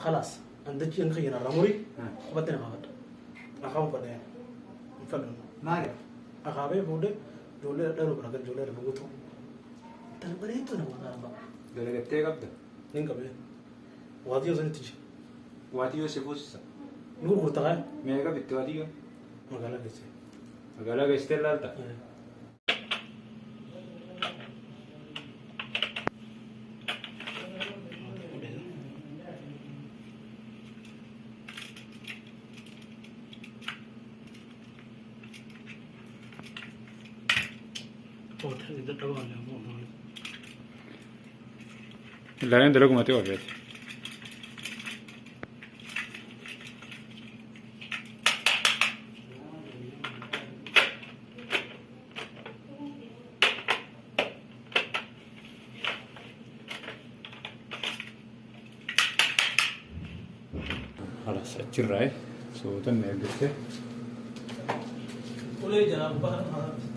Khalaas an dachii an kiyya narraa murii qubatti na kaafadha. Akaaba fadha yaa. Hin fadhu. Maaliif? Akaabee fuudhee ijoollee dhaluu bira gara ijoollee lafa guutuu. Tana bareedduu na goota abbaa. Dalagattee qabda? Nin qabee. Waatiyyoo sanitti jira. Waatiyyoo si fuusisa. Ni gurgurta kaa? Meeqa bitte waatiyyoo? Magaalaa geesse. Magaalaa geessitee laalta? Ilaaleen dalaguma ta'e ofeeti. Halas achirraa suutan na eeggattee. Ulee jalaa gubbaa kana haasa'u.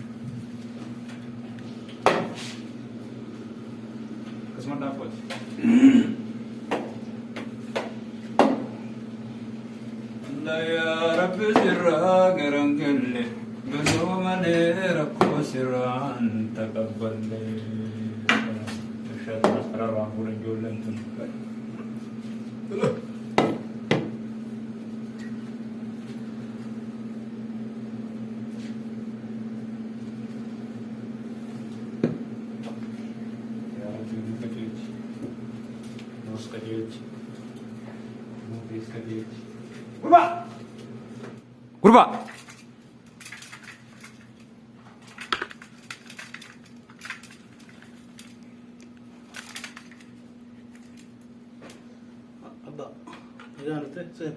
Akkasuma dhaabbaati. Yaa Rabbi sirraa garangalle osoo malee rakkoo sirraan taqabballe. Inshallah kararraan fuudhan ijoolleen tun. Yaa Rabbi nu qajeelchi. Nuus qajeelchi. Nuufis qajeelchi. Gurbaa! Gurbaa! Abbaa. Nagaan dhufte seen.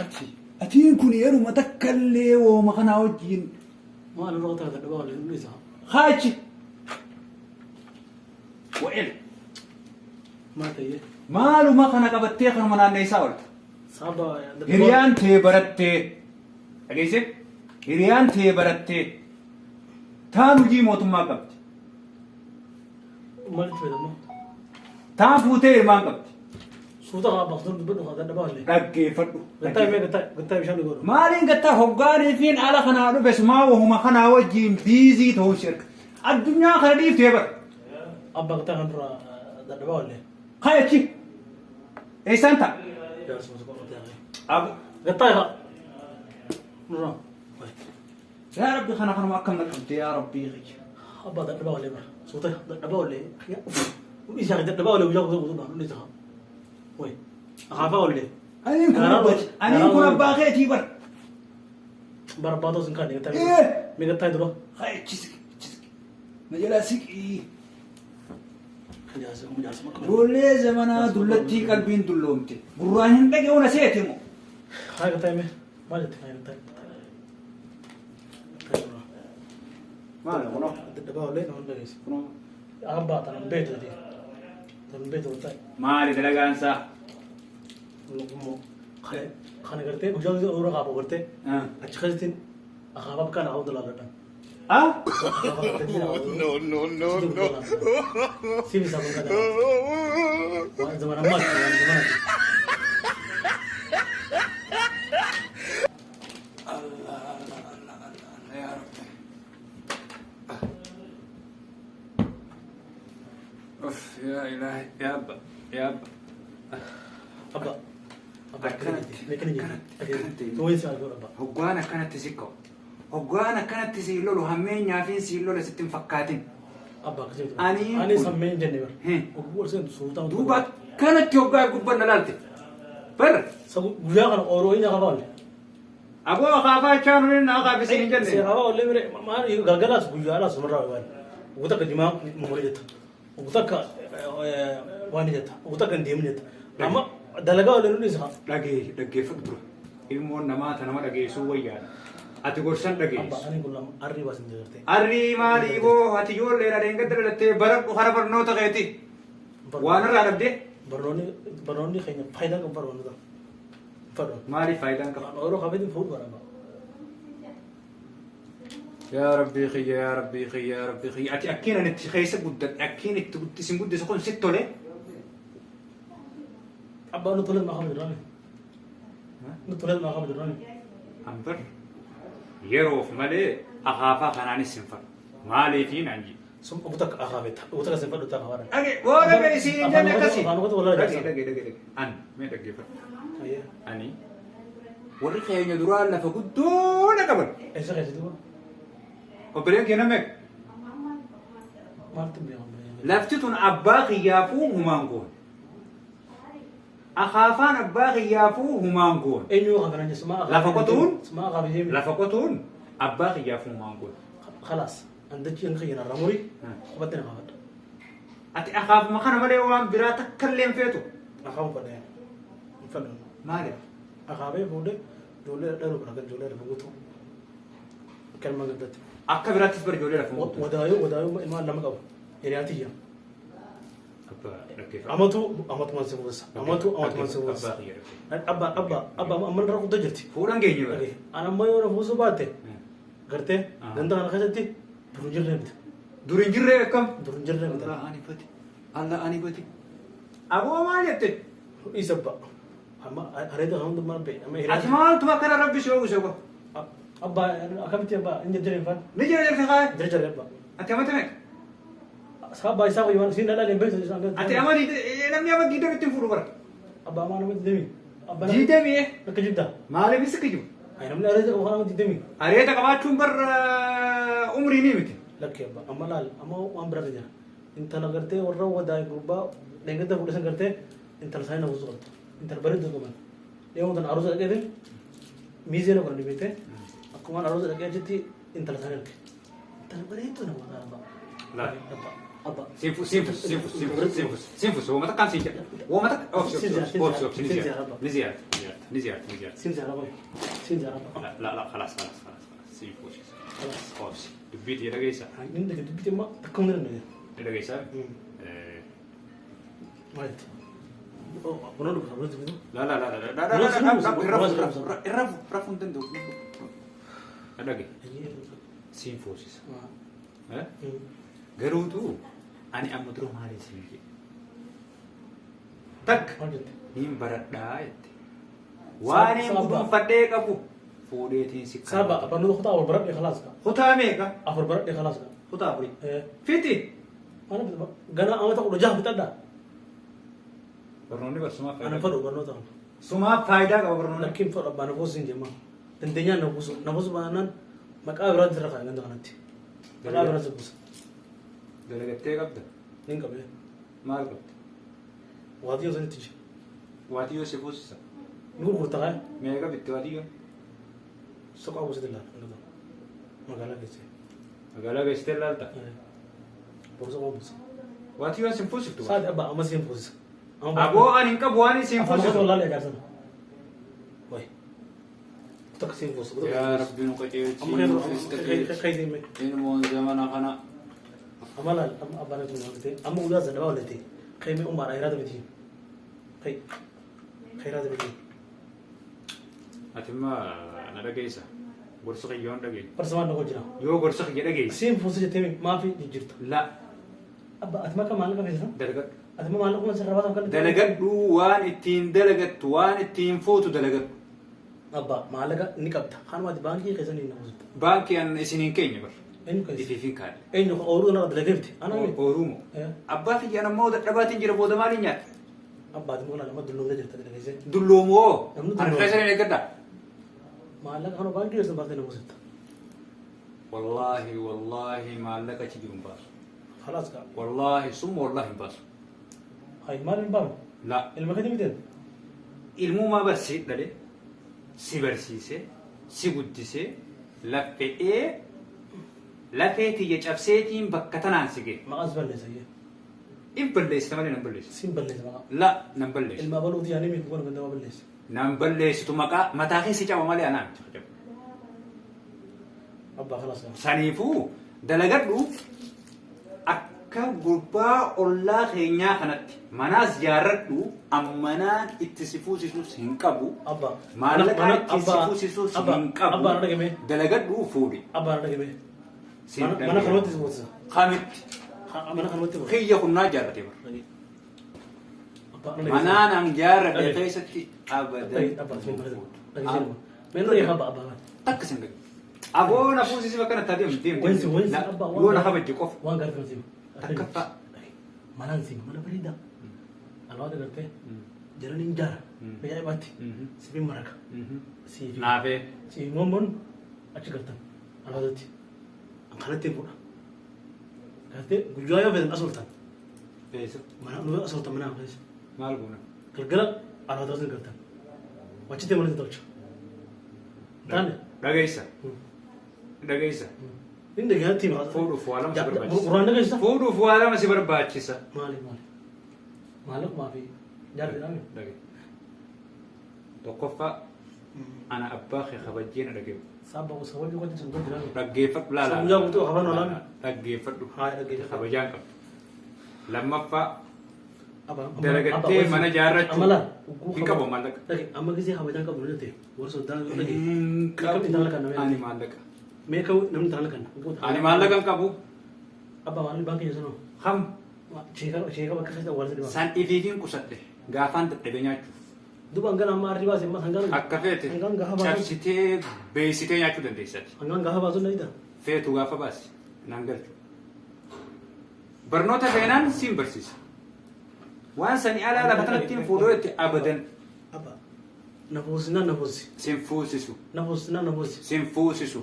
Achi. Atiin kun yeruma takka illee wooma kanaa wajjin Maal irra qotaa dadhabaa waliin dhisa. haachi. Wa'el. Maal ta'ee? Maaluma kana qabattee kanuma naanneessaa oolta. Sababa Hiriyaan tee barattee. Dhageesse? Hiriyaan tee barattee. Taan hojii mootummaa qabdi. Maalitti fayyadamu? Taan fuutee ilmaan qabdi. Suuta haa baastuu dubbadhu haa dadhabaa illee. Dhaggeeffadhu. Gattaa himee gattaa gattaa bishaan ni godhu. Maaliin gattaa hoggaanii fi ala kanaa dhufe sumaa wahuma kanaa wajjin biizii ta'uun si erga. Addunyaa kana dhiiftee bara. Abbaa gattaa kan dura dadhabaa illee. Kaya achi. Eessaan ta'a? Jaarsuma si qorrate haa. Abu. Gattaa irraa. Nurraa. Yaa Rabbi kana kanuma akkam na qabde yaa Rabbii kiyya. Abbaa dadhabaa illee bara. Suuta dadhabaa illee. Isa dadhabaa illee guyyaa guutuu guutuu dhaan isa. Wayi. Akaafaa illee. Aniin kun abbaa aniin kun abbaa keetii bara. Barbaadoo sin kaane gattaa. Eh. Mee gattaa dura. Kaya achi siqi achi siqi. Na jalaa siqii. Jaarsa kuma jaarsa makka. Ijoollee zamanaa dullattii qalbiin dulloomte. Gurraan hin dhaga'u na seete moo. Haa gattaa himee. Maal jette haa gattaa. Gattaa dura. Maal kunoo? Dadhabaa illee nama dhageessa. Kunoo. Abbaa tanan beektu ati. Tanan beektu gattaa. Maali dalagaan isaa? Immoo kana gartee guyyaa guyyaa dura qabu gartee achi keessatti akaafaa bakka naa hunda laalladhan. Ah? No no no no. Siif isaa kun kana. Waan zaman ammaati waan zamanaati. Allah Allah Allah Allah Allah yaa Rabbi. Uff yaa ilaahi yaa abba yaa abba. Abba. Abba Akkanatti, akkanatti akkanatti, akkanatti. Tooyin si argaa abba. Hoggaan akkanatti si ka'u. Hoggaan akkanatti si lolu hammeenyaa fi si lola sitti hin fakkaatin. Abba akkasii. Ani Ani kun- sammee hin jenne bara. Hmm. Ogguu ol seentu suutaa. Duuba akkanatti hoggaa gubbanna laalte. Bar Guyyaa kana ooluu inni akaafaa olle. aboo akaafaa jechaa nuyi na akaaf isin hin jenne. Seeraafaa ollee bire maal galgalaas guyyaadhaas sumarraa waan. Ugu takka jimaa mummurii jetta. Ugu takka waan jetta. Ugu takka hin deemin jetta. Amma dalagaa ollee nuti isa. Dhagee dhaggeeffadhu dura. Ilmoon namaa ta nama dhageessuu wayyaadha. Ati gorsan Abba dhageessu. ani kun lama arrii baasin jette. Arrii maalii boo ati ijoolleedha dheengadda dhalattee baradhu hara barnoota keeti. Waan irraa dhabdee Barnoonni barnoonni keenya faayidaa qabu barnoonni Fadhu. maaliif faayidaan qaba? Yeroo kabeetiin fuudhu baraba. Yaa Rabbii kiyya yaa Rabbii kiyya yaa Rabbii kiyya ati akkiin ani itti keessa guddadhe akkiin itti isin guddise kun sitti tole. Abbaa nu tolee maqaa jirraani. Nu tolee maqaa jirraani. An bar yeroof malee akaafaa kanaanis hin fadhu. Maaliifii naan jedhe. Sun ugu takka akaafetta. Ugu takka sin fadhu takka akaafadha. Dhage boo dhage isiin hin jenne akkasi. Afaan qotu walaa Dhage jaarsa. dhage dhage dhage. An mee dhaggeeffadhu. Ayyee. Ani warri keenya duraa lafa guddoo na qaban. Eessa keessa duuba? Obboleen keenya meeqa? Maaltu beekamu? Lafti tun abbaa kiyyaafuu humaan goone. Akaafaan abbaa kiyyaafuu humaan goone. Eenyu akaafana jechuun sumaa Lafa qotuun? Sumaa akaafe jeemi. Lafa qotuun abbaa kiyyaafuu humaan goone. Khalaas. Andachi hin kiyyan irraa murii. Qubatti na kaafadha. Ati akaafuma kana malee waan biraa takka illee hin feetu. Akaafu fadha. Hin fadhu. Maaliif? Akaafee fuudhee ijoollee dhaluu bira kan ijoollee lafa guutuu. Kalma gandatti. Akka biraattis bar ijoollee lafa guutuu. Wadaayoo wadaayoo ilmaan lama qabu. Hiriyaa tiyya. Abbaa dhaggeeffadhu. Amatu amatumaan si buusa. Amatu amatumaan si buusa. Abbaa kiyya dhaggeeffadhu. Abbaa abbaa abbaa amma irra guddoo jirti. Fuudhan geenye bara. An amma yoo na buusuu baatte gartee Ah. ganda kana keessatti dur hin jirree miti. Dur hin jirree akkam? Dur hin jirree miti. Allah ani bate. Allah ani bate. Aboo maal jette? Isa abba. Amma areeda kan hundumaa bee. Amma hiriyaa. Ati maaltuma akkana rabbi si oogise ko? Abbaa akkamitti abbaa hin jajjareen faan? Ni jira jirti kaaya. Jarjaree abbaa. Ati amata meeqa? Abbaa isaa qoyyaan siin dhalaa hin beektu isaan. Ati ama namni ama diidamitti hin fuudhu bara. Abbaa maa namatti demi. Abbaa Diidamii akka jibda. maaliif isa kijibu? Ay namni areeda qabu kana namatti demi. Areeda qabaachuun bar umrii ni miti. Lakki abbaa amma laal amma waan biraa jira. Intala gartee warra wadaa gurbaa dheengadda fuudhe san gartee intala isaanii na buusu qabdu. Intala bareedduu qaban. Dhiyoon tan aruusa dhaqeetiin miizee na godhani beektee akkumaan aruusa dhaqee achitti intala isaanii arge. Intala bareedduu na godhan abbaa. Laal. Abbaa abbaa. Sinfus sinfus sinfus sinfus sinfus sinfus wooma takkaan siin jedha. Wooma takka obsi obsi obsi obsi ni ziyaarta ni ziyaarta ni ziyaarta ni ziyaarta. Siin jaara baay'ee. Siin jaara baay'ee. La la خلاص خلاص خلاص خلاص sinfus obsi dubbii tiyya dhageessa. Inni dhage dubbii amma takka hundi danda'e. Ni dhageessaa? Maalitti? Buna dhugusa buna dhugusa. La la la la la la la la rafu rafu hin danda'u. Dhage siin fuusisa. Garuutu ani amma dura maaliin siin jedhe? Takka Maal jette? niin baradhaa jette. Waan hin guduunfadhee qabu fuudheetiin si Saba barnoota kutaa afur baradhee khalaas ka. Kutaa meeqa? Afur baradhee khalaas ka. Kutaa afurii. Fiti. Maal gana amata 16 fixadha. Barnoonni barsumaaf Ana fadhu barnoota amma. Sumaaf faayidaa qaba barnoonni. Lakkiin fadhu abbaa na fuusu hin jemma. Dandeenyaan na fuusu. Na fuusu baanaan maqaa biraan sirra kaa'e ganda kanatti. Maqaa biraan si buusa. Dalagattee qabda. Nin qabee. Maal qabda? Waatiyyoo sanitti jira. Waatiyyoo si fuusisa. Ni gurgurta kaa'e. Meeqa bitti waatiyyoo? Soqaa buusatti ilaala. Magaalaa keessa. Magaalaa geessitee ilaalta? Boru soqaa buusa. Waatiyyoon sin fuusiftu? Saati abbaa amma siin fuusisa. Aboo ani hin qabu waan isin Afaan fuusisu. gosa wallaalee jaarsana. Wayi. Takka siin fuusa. Yaa Rabbi nu qajeelchi. Amma keessa Ilmoon zamana kana. Amma laal amma abbaan itti mul'ate amma guyyaa zadhabaa walate qayyimee ummaadha hiraata miti. Qayy khayraata miti. Ati imma na dhageessa. Gorsa kiyya yoon dhageesse. Barsamaan dhagoo jira. Yoo gorsa kiyya dhageesse. Siin fuusa jettee maafi jijjiirta. La Abba ati maka maallaqa feesisa? dalagadhu. Ati ma maallaqa sirra baasuuf kan Dalagadhu waan ittiin dalagattu waan ittiin fuutu dalagadhu. Abba maallaqa ni qabda. Kanuma ati baankii keessa ni nafuusitta. Baankii an isiniin keenya bar. Eenyu keessa? Ifiifin kaadhe. Eenyu ooyiruu narra dalageefti? Ana miti. Ooruumo. Abbaa kiyyaan ammoo dadhabaatiin jira booda maaliin nyaata? Abba ati moola nama dulloomtee jirta dalageessee. Dulloomoo. Namni Harka dulloomu. keessan hin eeggadha. Maallaqa kanuma baankii keessa baastee nafuusitta. Wallaahi wallaahi maallaqa achi jiru hin baasu. Khalaas kaa. Wallaahi summa wallaahi hin baasu. Hay maal hin baafne? La. Ilma keetii miteen? Ilmumaa barsiis dhale si barsiisee si guddisee laffe'ee lafee tiyya cabseetiin bakka tanaan si ga'e. Maqaan si balleessa iyyee. If balleessita malee nan balleessu. Siin balleessa maqaa. La nan balleessu. Ilma abaluuti yaanii miidhu kun gandama balleessa. Nan balleessitu maqaa mataa keessa caba malee anaa miti caba. Abbaa khalaas kaa. Saniifuu dalagadhu akka gurbaa ollaa keenyaa kanatti manaas jaarradhu ammanaan itti si fuusisuus hin qabu. Abbaa. Maallaqa itti si Abbaa. fuusisuus Abbaa. hin qabu. Abbaa na dhagame. Dalagadhu fuudhi. Abbaa na dhagame. Siin Mana dhagame. kanumatti si fuusisa. Kamitti Mana kanumatti fuusisa. kiyya kunnaa jaarratee bara. Abbaa. Manaan an jaarradhe Dhagahi. keessatti abadan. Dhagahi abbaa siin mana dhagahi. Mee dhagahi abbaa abbaa. Takka sin gadi. Aboo na fuusisi bakka natti adeemu deemu. Wansi wansi abbaa Yoo na kabajje qofa. Waan gaarii kan siima. Takkaffaa. Manaan siima mana bareedaa. Alwaata gartee jalan hin jaara. Ajaa'ibaatti. Sibiin maraka. Siif. Naafee. Siif mormoon achi gartan alwaatatti. Kanatti hin fuudha. Gartee guyyaa yoo feetan as ooltan. Beesa. Mana nu as ooltan mana keessa. Maal goona? Galgala alwaata sun gartan. Wachitti mana tolcha. Taane. Dhageessa. Dhageessa. Inni dhagaatti hima. Fuudhuuf waa lama si barbaachisa. Quraan dhageessa. Fuudhuuf waa lama si barbaachisa. Maali maali? Maallaqumaa fi jaarri dhaame. Dhage. Tokkoffaa ana abbaa kee kabajjee na dhageeffu. Sabba gosa wajji wajji sun gadi dhaame. Dhaggeeffadhu laala. Guyyaa guutuu afaan olaanaa. Dhaggeeffadhu. Haa dhaggeeffadhu. Kabajaan qabdu. Lammaffaa Abba Dalagattee mana jaarrachuu Amala. hin qabu maallaqa. Dhage amma gisee kabajaan qabu ni ta'e warra soddaan yoo dhage. Hin Meeqa intala kan qabu. nama Ani maallaqa. Meeqa namni intala kan. Ani maallaqa hin qabu. Abba maal baankii jechuun hoo? Ham Sheeka sheeka bakka keessa awwaala sadii baasa. san ifiifiin qusadhe gaafaan dadhabee nyaachuuf. Duuba hangan amma arri baase amma hangan. Akka feete Hangan gaafa baasu. cabsitee beeksitee nyaachuu dandeessati. Hangan gaafa baasu na ida. Feetu gaafa baasi naan galchu. Barnoota feenaan siin barsiisa. Waan sani alaa lafa kanatti hin fuudhoo itti abadan Abba. Na fuusinaan na fuusi. sin fuusisu. Na fuusinaan na fuusi. Sin fuusisu.